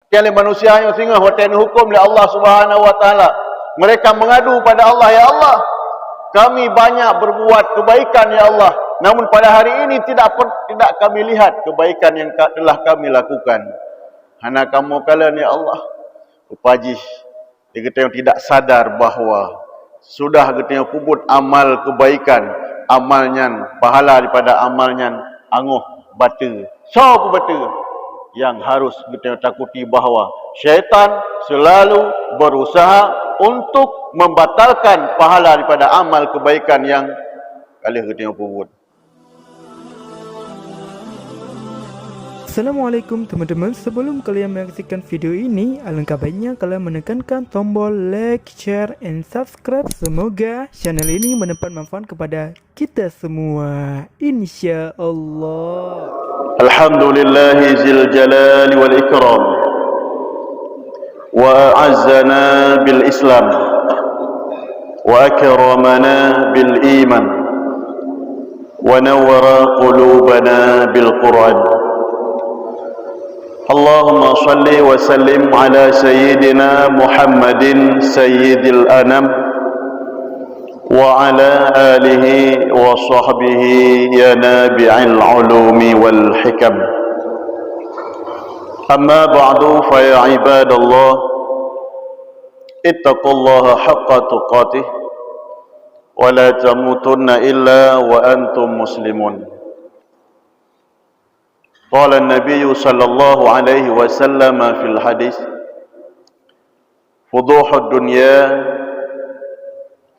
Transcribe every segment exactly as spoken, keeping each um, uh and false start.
Lé manusia nyoe singoh watée neuhuköm lé Allah Subhanahu wa Taala. Mereka mengadu pada Allah, "Ya Allah, kami banyak berbuat kebaikan, ya Allah. Namun pada hari ini tidak per-, tidak kami lihat kebaikan yang ka-, telah kami lakukan." Hana kamoe kalon, ya Allah. Rupa jih, geutanyoe tidak sadar bahwa sudah geutanyoe peubuet amal kebaikan, amal nyan, pahala daripada amal nyan angoh bateue. Soe peubateue? Nyang harus geutanyoe takuti bahwa syaitan selalu berusaha untuk membatalkan pahala daripada amal kebaikan yang ka lheueh geutanyoe peubuet. Assalamualaikum teman-teman, sebelum kalian menyaksikan video ini, alangkah baiknya kalian menekankan tombol like, share, and subscribe. Semoga channel ini mendapat manfaat kepada kita semua, insya Allah. Alhamdulillahi zil jalali wal ikram, wa a'azzana bil Islam, wa akramana bil iman, wa nawwara qulubana bil Qur'an. Allahumma salli wa sallim ala sayyidina Muhammadin sayyidil anam, wa ala alihi wa sahbihi ya nabi'al ulumi wal hikam. Amma ba'du, fa ya ibadallah, ittaqullaha haqqa tuqatih, wa la tamutunna illa wa antum muslimun. Qala an-nabiyyu sallallahu alaihi wasallam fil hadis, fuduhud dunya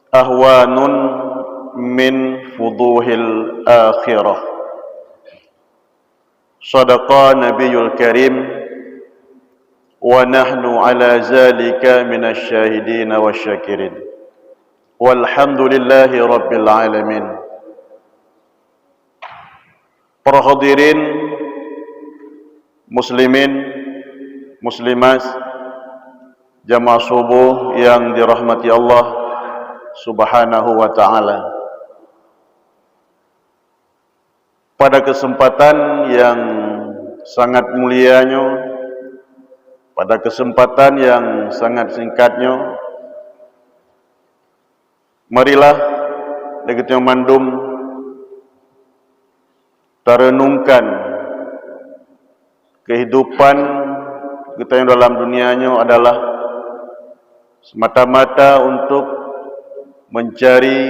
ahwanun min fuduhil akhirah. Sadaqa Nabiyul Karim, wa nahnu ala zalika minasy syahidin wasyakirin. Walhamdulillahi rabbil alamin. Para hadirin muslimin, muslimat, jamaah subuh yang dirahmati Allah Subhanahu wa Ta'ala. Pada kesempatan yang sangat mulia nyoe, pada kesempatan yang sangat singkat nyoe, marilah lé geutanyoe mandum tarenungkan kehidupan geutanyoe dalam dunia nyoe adalah semata-mata untuk mencari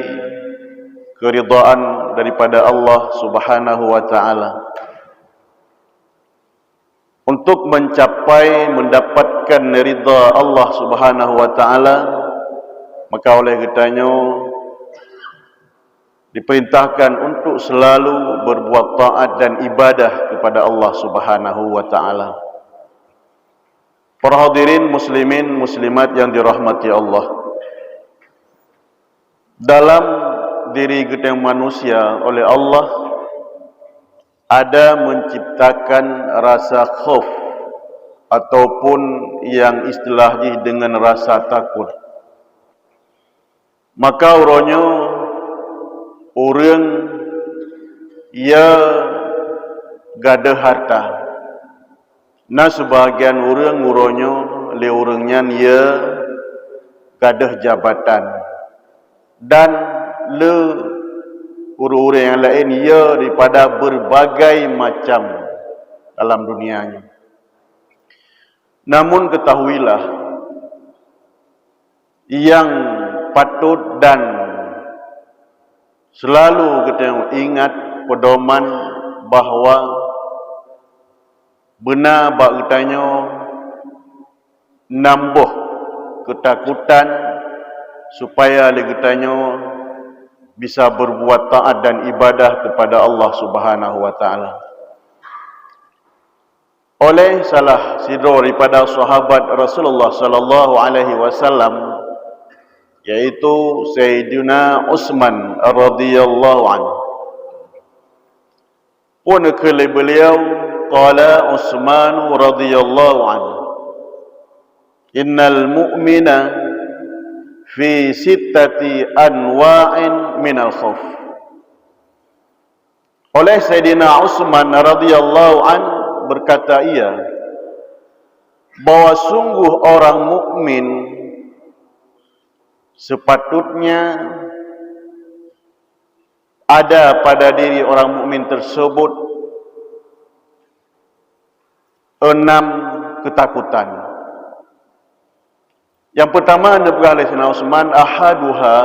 keridhaan daripada Allah Subhanahu wa Ta'ala. Untuk mencapai mendapatkan ridha Allah Subhanahu wa Ta'ala, maka oleh geutanyoe diperintahkan untuk selalu berbuat taat dan ibadah kepada Allah Subhanahu wa Ta'ala. Para hadirin muslimin muslimat yang dirahmati Allah, dalam diri geutanyoe manusia oleh Allah ada menciptakan rasa khauf ataupun yang istilah jih dengan rasa takut. Maka uroe nyoe ureuëng ya gadôh harta. Na sebagian ureuëng uroe nyoe lé ureuëng nyan ya gadôh jabatan. Dan le ureuëng-ureuëng nyang laén ya daripada berbagai macam dalam dunia nyoe. Namun ketahuilah, nyang patut dan selalu geutanyoe ingat pedoman bahwa beuna bak geutanyoe namboh keutakutan supaya lé geutanyoe bisa berbuat taat dan ibadah kepada Allah Subhanahu wa Ta'ala. Oleh salah sidroe daripada sahabat Rasulullah sallallahu alaihi wasallam, yaitu Sayyidina Utsman radhiyallahu anhu. Pun kheun lé beliau, qala Utsman radhiyallahu anhu, "Innal mu'mina fi sittati anwa'in minal khauf." Oleh Sayyidina Utsman radhiyallahu an berkata ia, bahwa sungguh orang mukmin sepatutnya ada pada diri orang mukmin tersebut enam ketakutan. Yang pertama, neupeugah lé Saidina Utsman, "Ahaduha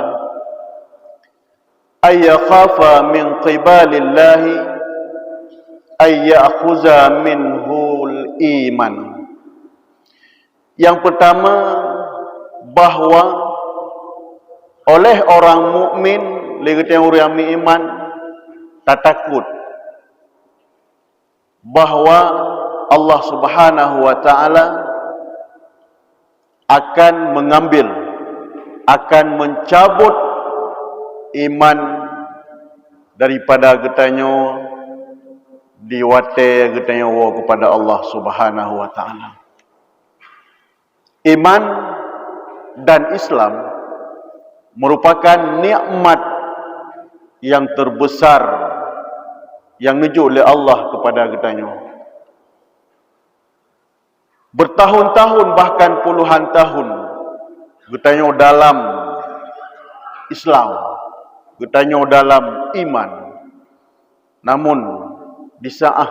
ay yakhafa min qibalillahi ay ya'khuza minhul iman." Yang pertama, bahwa oleh orang mukmin, lé geutanyoe ureuëng meuiman, tatakot bahwa Allah Subhanahu wa Ta'ala akan mengambil, akan mencabut iman daripada geutanyoe di watée geutanyoe woe kepada Allah Subhanahu wa Ta'ala. Iman dan Islam merupakan nikmat yang terbesar yang neujok lé Allah kepada geutanyoe. Bertahun-tahun, bahkan puluhan tahun, geutanyoe dalam Islam, geutanyoe dalam iman. Namun, di saat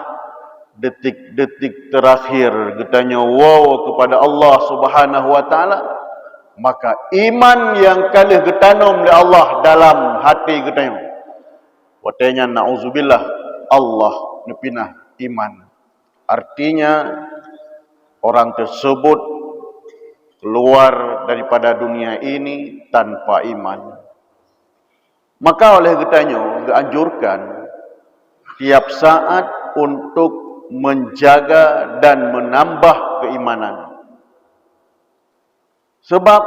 detik-detik terakhir geutanyoe woe kepada Allah Subhanahu wa Ta'ala, maka iman nyang ka lheueh geutanom lé Allah dalam hati geutanyoe, watée nyan, na'udzubillah, Allah neupinah iman. Artinya, orang tersebut keluar daripada dunia ini tanpa iman. Maka oleh geutanyoe geuanjurkan tiap saat untuk menjaga dan menambah keimanan. Sebab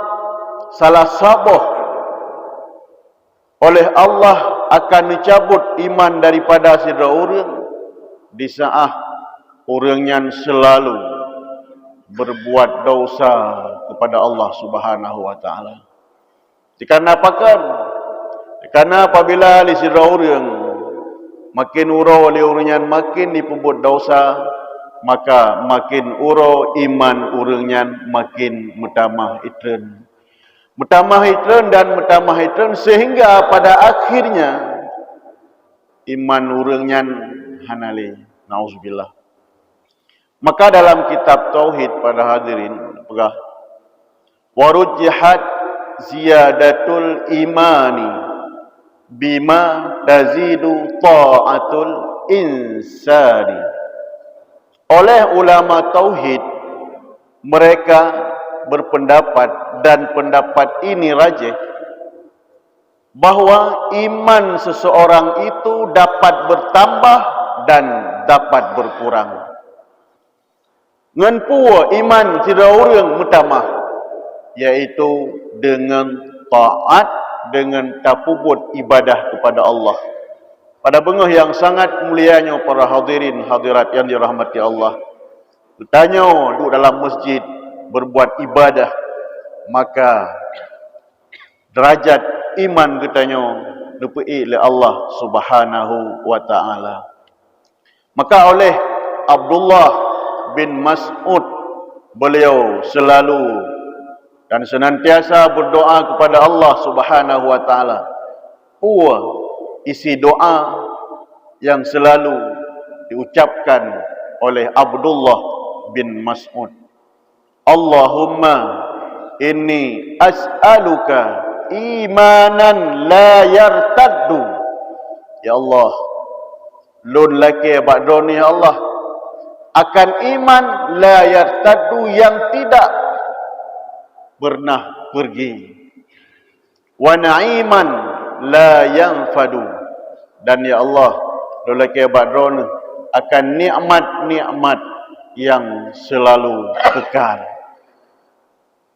salah saboh oleh Allah akan neucabut iman daripada sidroe ureuëng di saat ureuëng nyan selalu berbuat dosa kepada Allah Subhanahu wa Ta'ala. Dikareuna pakon? Dikareuna apabila lé sidroe ureuëng makin uroe lé ureuëng nyan makin jipeubuet dosa, maka makin uroe iman ureuëng nyan makin meutamah itreun. Meutamah itreun dan meutamah itreun, sehingga pada akhirnya iman ureuëng nyan hana lé. Nauzubillah. Maka dalam kitab tauhid, para hadirin, peugah, "Wa rujjihat ziyadatul imani bima tazidu ta'atul insani." Oleh ulama tauhid, mereka berpendapat, dan pendapat ini rajih, bahwa iman seseorang itu dapat bertambah dan dapat berkurang. Ngon peue iman sidroe ureuëng meutamah, yaitu deungon taát, deungon tapeubuet ibadah kepada Allah. Pada beungoh nyang sangat mulia nyoe, para hadirin hadirat nyang dirahmati Allah, geutanyoe duek dalam masjid berbuat ibadah, maka derajat iman geutanyoe neupeuék lé Allah Subhanahu wa Ta'ala. Maka oleh Abdullah bin Mas'ud, beliau selalu dan senantiasa berdoa kepada Allah Subhanahu wa Ta'ala. Peue isi doa yang selalu diucapkan oleh Abdullah bin Mas'ud? "Allahumma inni as'aluka imanan la yartaddu." Ya Allah, lôn lakée bak Droeneuh, ya Allah, akan iman la yartaddu, yang tidak pernah pergi. "Wa na'iman la yanfadu." Dan ya Allah, lôn lakée bak Droeneuh akan nikmat-nikmat yang selalu kekal.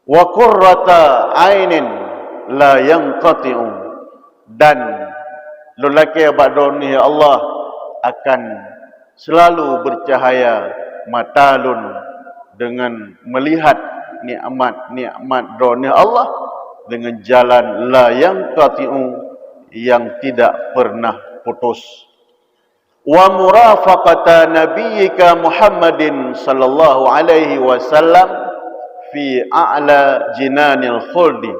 "Wa qurrata ainin la yanqati'u." Dan lôn lakée bak Droeneuh, ya Allah, akan selalu bercahaya mata lôn deungon melihat nikmat-nikmat Droeneuh, Allah, deungon jalan la yanqati'u, yang tidak pernah putus. wa murafaqata nabiyyika Muhammadin sallallahu alaihi wasallam fi a'la jinanil khuldi.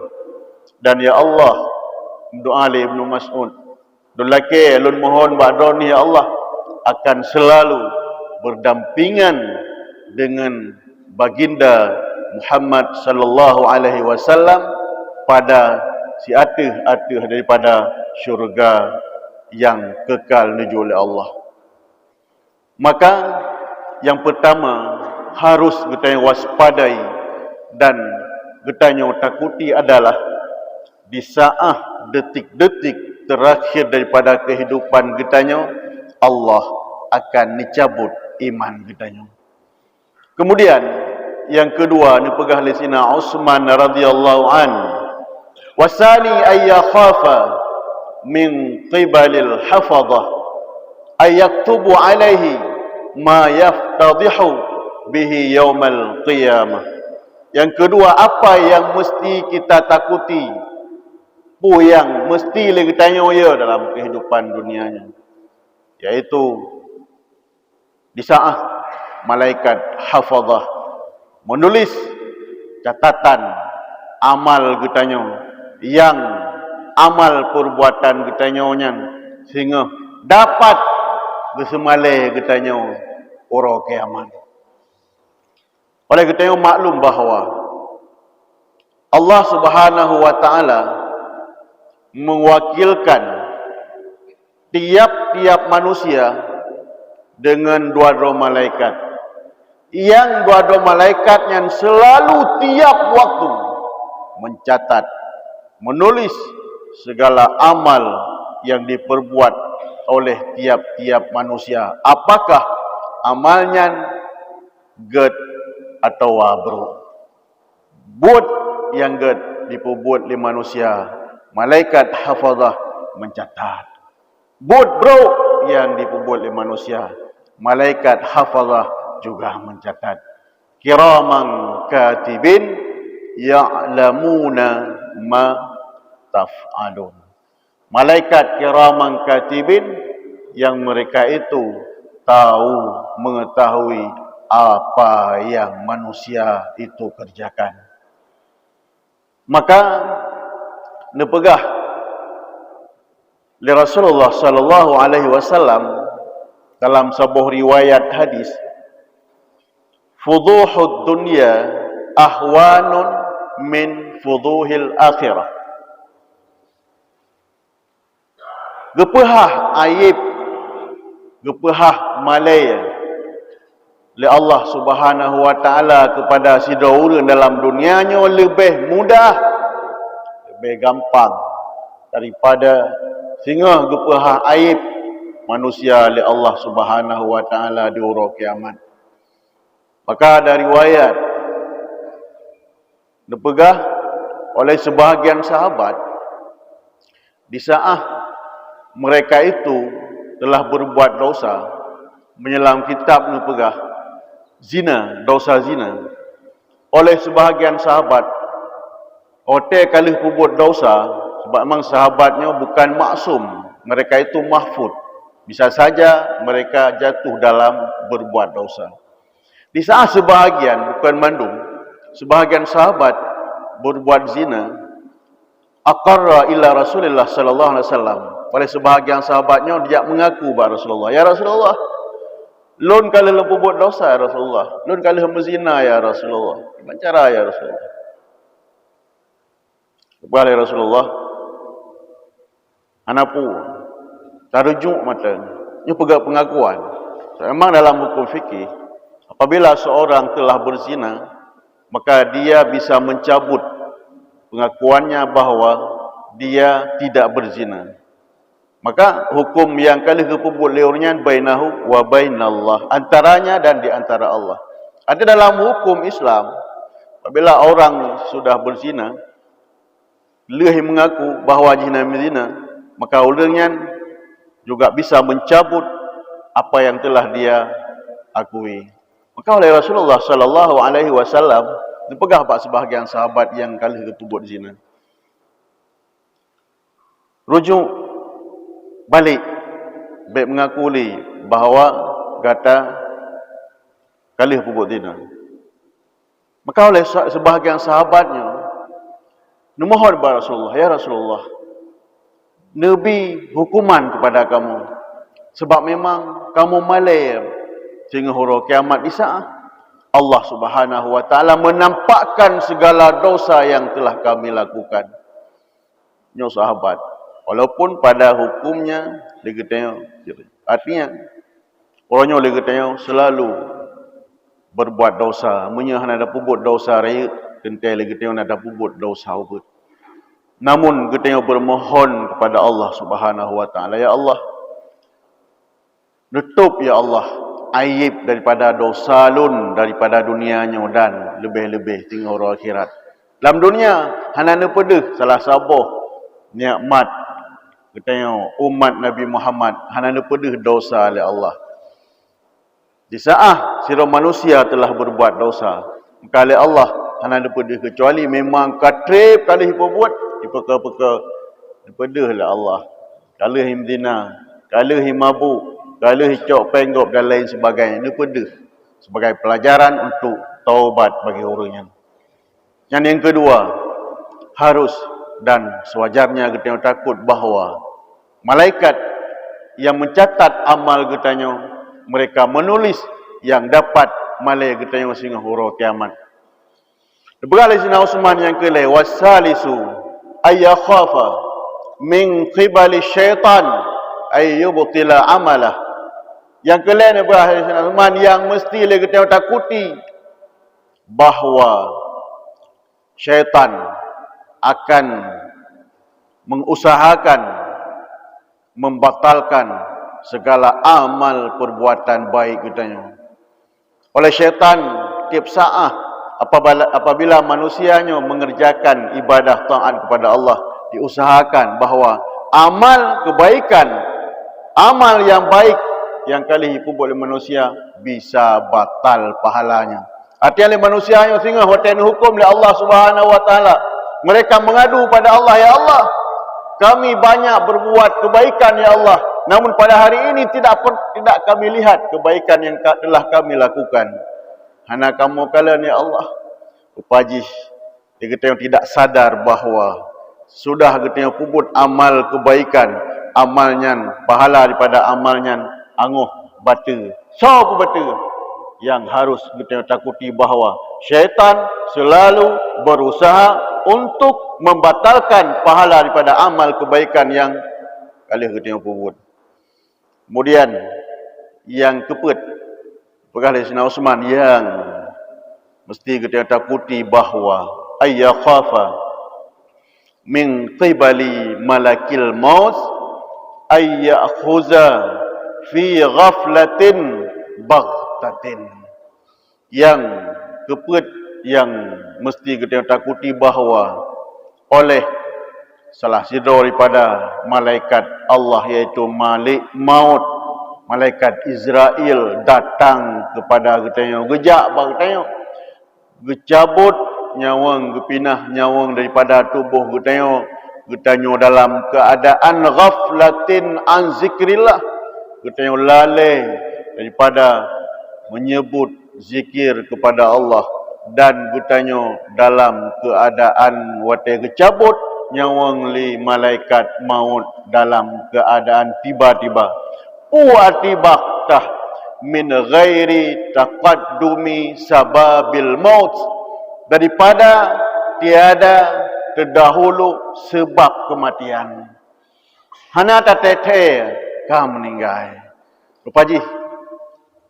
Dan ya Allah, doa lé Ibnu Mas'ud, lôn lakée, lôn mohon bak Droeneuh ya Allah, akan selalu berdampingan dengan Baginda Muhammad sallallahu alaihi wasallam pada siateueh-ateueh daripada syurga yang kekal neujok lé Allah. Maka, nyang peutama harus geutanyoe waspadai dan geutanyoe takuti adalah di saat detik-detik terakhir daripada kehidupan geutanyoe, Allah akan neucabut iman geutanyoe. Kemudian, nyang keudua neupeugah lé Sidina Utsman radhiyallahu an, "Wasani ayyakhafa min qibalil hafadhah ayyaktubu alaihi ma yaftadhihu bihi yaumal qiyamah." Nyang keudua, apa nyang meusti kita takuti, peue nyang meusti lé geutanyoe ya dalam kehidupan dunia nyoe, yaitu di saat malaikat hafadhah menulis catatan amal geutanyoe, nyang amal perbuatan geutanyoe nyan singoh dapat geuseumalée geutanyoe uroe kiamat. Oleh geutanyoe maklum bahwa Allah Subhanahu wa Ta'ala mewakilkan tiap-tiap manusia dengan dua droe malaikat. Nyang dua droe malaikat nyan selalu tiap waktu mencatat, menulis segala amal yang diperbuat oleh tiap-tiap manusia. Apakah amal nyan gét atawa brok? Buet nyang gét jipeubuet lé manusia, malaikat hafazah meucatat. Buet brok nyang jipeubuet lé manusia, malaikat hafazah juga meucatat. Kiraman katibin ya'lamuna ma taf'alun. Malaikat kiraman katibin yang mereka itu tahu, mengetahui apa yang manusia itu kerjakan. Maka neupeugah lé Rasulullah sallallahu alaihi wasallam dalam saboh riwayat hadis, "Fudhuhud dunya ahwanun min fudhuhil akhirah." Geupeuhah aib, geupeuhah malée lé Allah Subhanahu wa Ta'ala keupada sidroe ureuëng dalam dunia nyoe leubeh mudah, leubeh gampang daripada singoh geupeuhah aib manusia lé Allah Subhanahu wa Ta'ala di uroe kiamat. Maka dari riwayat neupeugah oleh sebahagian sahabat, di saat mereka itu telah berbuat dosa, menyelam kitab neupeugah zina, dosa zina. Oleh sebahagian sahabat, watée ka lheueh peubuet dosa, sebab memang sahabat nyoe bukan maksum, mereka itu mahfud. Bisa saja mereka jatuh dalam berbuat dosa. Di saat sebahagian, bukan mandum, sebahagian sahabat berbuat zina, aqarra ila Rasulillah sallallahu alaihi wasallam. Oleh sebahagian sahabat nyoe dijak mengaku bak Rasulullah, "Ya Rasulullah, lôn ka lheueh lôn peubuet dosa, ya Rasulullah. Lôn ka lheueh meuzina, ya Rasulullah. Gimana cara, ya Rasulullah?" Geupeugah lé Rasulullah, "Hana peue, tarujuk mantong. Nyoe peugah pengakuan." Memang dalam hukum fikih, apabila seorang telah berzina, maka dia bisa mencabut pengakuannya bahwa dia tidak berzina. Maka hukum nyang ka lheueh geupeubuet lé ureuëng nyan bainahu wa bainallah, antaranya dan di antara Allah. Ada dalam hukum Islam, apabila orang sudah berzina, lheueh mengaku bahwa jih na meuzina, maka ureuëng nyan juga bisa mencabut apa yang telah dia akui. Maka oleh Rasulullah sallallahu alaihi wasallam neupeugah bak sebahagian sahabat nyang ka lheueh geupeubuet zina, "Rujuk balik Bék meungaku lé bahwa gata ka lheueh peubuet zina. Maka oleh sa-, sebahagian sahabat nyoe neumohon bak Rasulullah, "Ya Rasulullah, neubi hukuman kepada kamoe, sabab memang kamoe malée singoh uroe kiamat di saát Allah Subhanahu wa Taala menampakkan segala dosa yang telah kami lakukan." Nyoe sahabat, walaupun pada hukumnya lé geutanyoe, artinya, uroe nyoe lé geutanyoe selalu berbuat dosa. Meunyoe hana tapeubuet dosa rayeuk, teuntée lé geutanyoe na tapeubuet dosa ubeut. Namun geutanyoe bermohon kepada Allah Subhanahu wa Taala, "Ya Allah, nutup, ya Allah, aib daripada dosa lôn daripada dunia nyoe dan leubeh-leubeh teungoh uroe akhirat." Lam dunia hana neupeudeuh salah saboh nikmat geutanyoe umat Nabi Muhammad, hana neupeudeuh dosa lé Allah. Di saát sidroe manusia telah berbuat dosa, maka lé Allah hana neupeudeuh, kecuali memang ka treb ka lheueh peubuet, dipeukeu-peukeu neupeudeuh lé Allah. Ka lheueh meuzina, ka lheueh mabuk, ka lheueh cok péng gob dan lain sebagainya, neupeudeuh sebagai pelajaran untuk taubat bagi ureuëng nyan. Nyan nyang keudua, harus dan sewajarnya geutanyoe takot bahwa malaikat yang mencatat amal geutanyoe, mereka menulis yang dapat malée geutanyoe singoh uroe kiamat. Neupeugah lé Saidina Utsman nyang keulhée, "Wasalisu ayyakhafa min qibali syaitan ayyubtila amalah." Nyang keulhée neupeugah lé Saidina Utsman nyang meusti lé geutanyoe takuti bahwa syaitan akan mengusahakan membatalkan segala amal perbuatan baik geutanyoe. Oleh syaitan, tieb saát apabila, apabila manusia nyoe mengerjakan ibadah taat kepada Allah, diusahakan bahwa amal kebaikan, amal yang baik yang ka lheueh peubuet lé manusia bisa batal pahalanya. Artinya lé manusia nyoe singoh watée neuhuköm lé Allah Subhanahu wa Taala, mereka mengadu pada Allah, "Ya Allah, kami banyak berbuat kebaikan, ya Allah, namun pada hari ini tidak per-, tidak kami lihat kebaikan yang ka-, telah kami lakukan." Hana kamoe kalon, ya Allah. Rupa jih, geutanyoe tidak sadar bahwa sudah geutanyoe peubuet amal kebaikan, amal nyan, pahala daripada amal nyan angoh bateue. Soe peubateue? Yang harus geutanyoe takuti bahwa syaitan selalu berusaha untuk membatalkan pahala daripada amal kebaikan yang ka lheueh geutanyoe peubuet. Kemudian, nyang keupeuet, peugah lé Saidina Utsman, nyang meusti geutanyoe takuti bahwa ayyakhafa min qibali malakil maut ayyakhuza fi ghaflatin baghtatin. Nyang keupeuet nyang meusti geutanyoe takuti bahwa oleh salah sidroe daripada malaikat Allah, yaitu Malik Maut, malaikat Izrail, datang keupada geutanyoe, geujak bak geutanyoe, geucabot nyawöng, geupinah nyawöng daripada tuboh geutanyoe, geutanyoe dalam keuadaan ghaflatin an zikrillah, geutanyoe lalée daripada meunyeubut zikir keupada Allah, dan geutanyoe dalam keuadaan watée geucabot nyawöng lé malaikat maut dalam keuadaan tiba-tiba. U'ti baghtah min ghairi taqaddumi sababil maut, daripada tiada teudahulu seubab keumatian. Hana tathée-thée ka meuninggai. Rupa jih,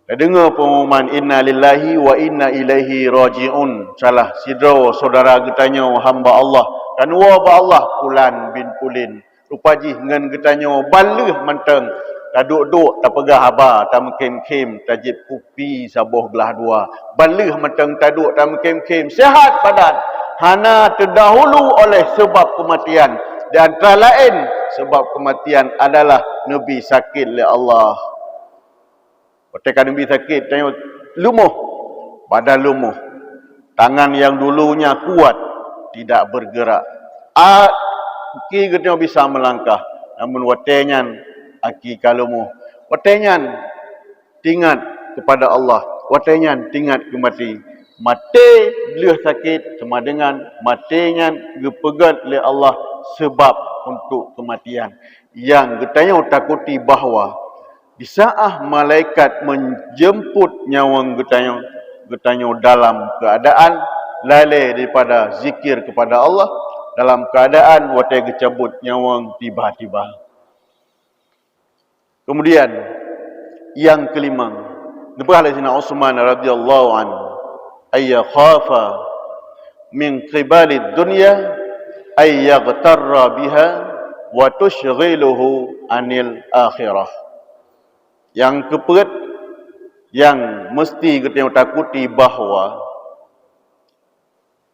tadeungoe peungumuman, "Inna lillahi wa inna ilaihi raji'un." Salah sidroe syedara geutanyoe hamba Allah, taneuk woe bak Allah, pulan bin pulan. Rupa jih ngon geutanyoe ban lheueh mantong taduek-duek tapeugah haba, tameukhém-khém, tajieb kupi saboh glah dua. Ban lheueh mantong taduek tameukhém-khém, sihat badan, hana teudahulu oleh seubab keumatian. Di antara laén seubab keumatian adalah neubi sakét lé Allah. Watée ka neubi sakét, tanyoe leumoh, badan leumoh, tangan nyang dulunya kuat tidak bergerak. Aki geutanyoe bisa meulangkah, namun watée nyan aki ka leumoh. Watée nyan teuingat keupada Allah, watée nyan teuingat keu maté. Maté lheueh sakét sama deungon maté nyan geupeugét lé Allah seubab untuk keumatian. Nyang geutanyoe takuti bahwa di saát malaikat meujeumpot nyawöng geutanyoe, geutanyoe dalam keuadaan lalée daripada zikir keupada Allah, dalam keuadaan watée geucabot nyawöng tiba-tiba. Keumudian, nyang keulimong, geupeugah lé Saidina Utsman radhiyallahu anhu, "Ay yakhafa min qibalid dunya ay yaghtarra biha wa tusyghiluhu anil akhirah." Nyang keupeuet, nyang meuseuti geutanyoe takuti bahwa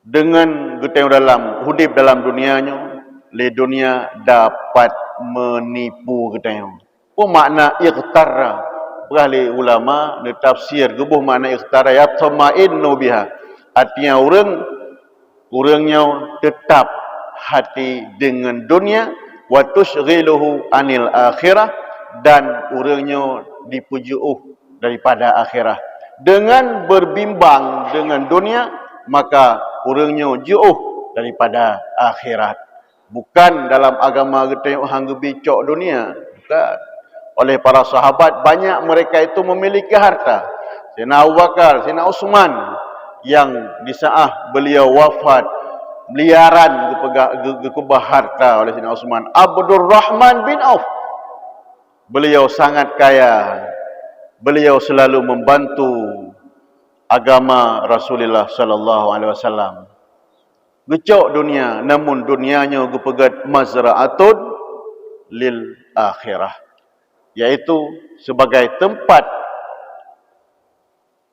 deungon geutanyoe dalam udeb dalam dunia nyoe, lé dunia dapat meunipu geutanyoe. Peue makna ightarra? Peugah lé ulama neutafsir geuboh makna ightarra, yatma'innu biha. Artinya ureuëng, ureuëng nyoe teutab hati deungon dunia, wa tusyghiluhu anil akhirah, dan ureuëng nyoe dipeujiôh daripada akhirat. Dengan berbimbang dengan dunia, maka ureuëng nyoe jiôh daripada akhirat. Bukan dalam agama geutanyoe han geubi cok dunia, bukan. Oleh para sahabat, banyak mereka itu memiliki harta. Saidina Abu Bakar, Saidina Utsman, yang di saat beliau wafat, miliaran geupeugah, geu-, geukeubah harta oleh Saidina Utsman. Abdurrahman bin Auf, beliau sangat kaya. Beliau selalu membantu agama Rasulullah sallallahu alaihi wasallam. Geucok dunia, namun dunia nyoe geupeugét mazra'atun lil akhirah, yaitu sebagai tempat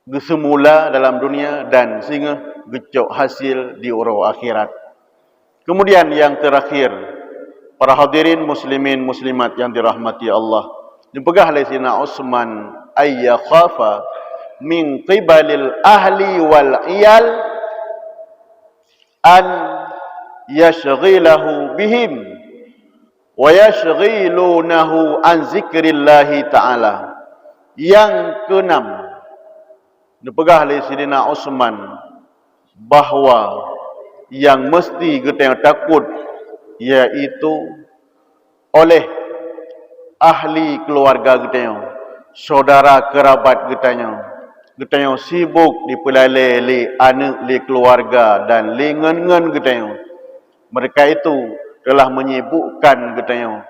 geuseumula dalam dunia dan singoh geucok hasil di uroe akhirat. Kemudian yang terakhir, para hadirin muslimin muslimat yang dirahmati Allah, dipeugah lé Saidina Utsman, "Ay yakhafa min qibalil ahli wal iyal an yasyghilahu bihim wa yasyghilunahu an zikrillahi ta'ala." Yang keenam, neupeugah lé Sidina Utsman bahwa nyang meuseuti geutanyoe takot, yaitu oleh ahli keuluwarga geutanyoe, syedara keurabat geutanyoe. Geutanyoe sibok dipeulalée lé aneuëk, lé keuluwarga dan lé ngon-ngon geutanyoe. Mereka itu telah menyibukkan geutanyoe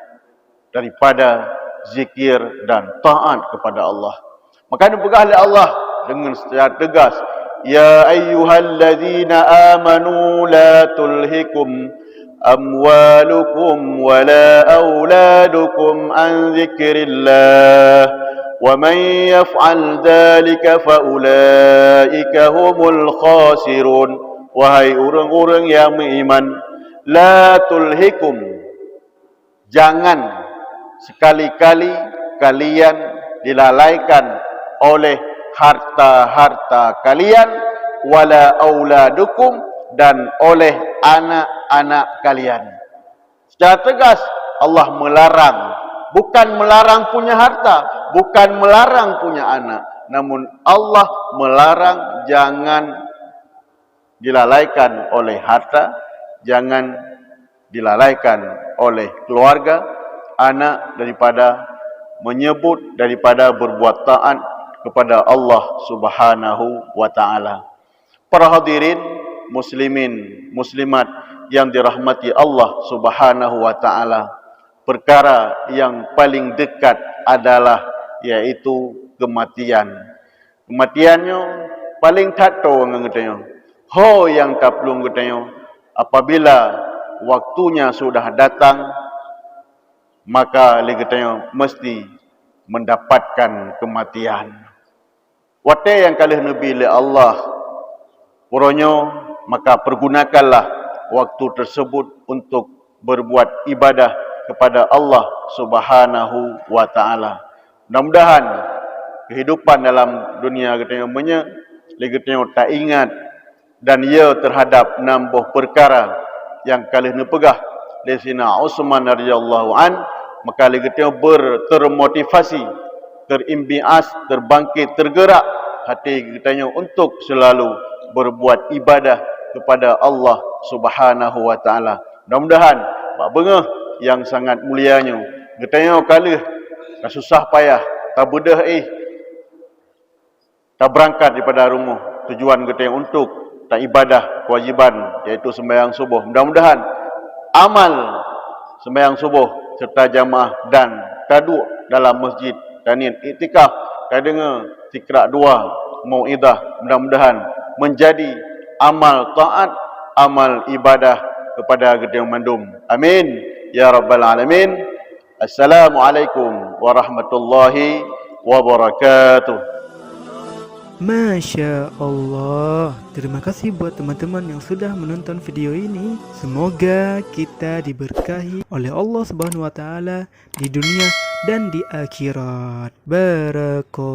daripada zikir dan taat kepada Allah. Maka neupeugah lé Allah deungon secara tegas, "Ya ayyuhallazina amanu la tulhikum amwalukum wala auladukum an zikrillah, wa man yaf'al dzalika fa ulaika humul khasirun." Wahai ureuëng-ureuëng nyang meuiman, la tulhikum, jangan sekali-kali kalian dilalaikan oleh harta-harta kalian, wala auladukum, dan oleh anak-anak kalian. Secara tegas, Allah melarang, bukan melarang punya harta, bukan melarang punya anak, namun Allah melarang jangan dilalaikan oleh harta, jangan dilalaikan oleh keluarga, anak, daripada menyebut, daripada berbuat taat kepada Allah Subhanahu wa Ta'ala. Para hadirin muslimin muslimat yang dirahmati Allah Subhanahu wa Ta'ala, perkara yang paling dekat adalah yaitu kematian. Kematian nyoe paleng that toe ngon geutanyoe. Ho nyang taplueng geutanyoe, apabila waktunya sudah datang, maka lé geutanyoe meuseuti mendapatkan kematian. Watée nyang ka lheueh neubi lé Allah uroe nyoe, maka pergunakanlah waktu tersebut untuk berbuat ibadah kepada Allah Subhanahu wa Ta'ala. Mudah-mudahan kehidupan dalam dunia geutanyoe meunyoe lé geutanyoe taingat dan ya terhadap nam boh perkara nyang ka lheueh neupeugah lé Sidina Utsman radhiyallahu an, maka lé geutanyoe ber-, termotivasi terinbias, terbangkit, tergerak hati geutanyoe untuk selalu berbuat ibadah kepada Allah Subhanahu wa Taala. Mudah-mudahan bak beungoh nyang sangat mulia nyoe, geutanyoe ka lheueh ka susah payah, tabeudôh éh, tabeurangkat daripada rumoh, tujuan geutanyoe untuk taibadah kewajiban, yaitu sembahyang suboh. Mudah-mudahan amal sembahyang suboh serta jamaah dan taduek dalam masjid, taniet iktikaf, tadeungoe sikrak dua mauidhah, mudah-mudahan menjadi amal taat, amal ibadah kepada geutanyoe mandum. Amin ya rabbal alamin. Assalamualaikum warahmatullahi wabarakatuh. Masya Allah. Terima kasih buat teman-teman yang sudah menonton video ini. Semoga kita diberkahi oleh Allah Subhanahu wa Taala di dunia dan di akhirat. Barakallah.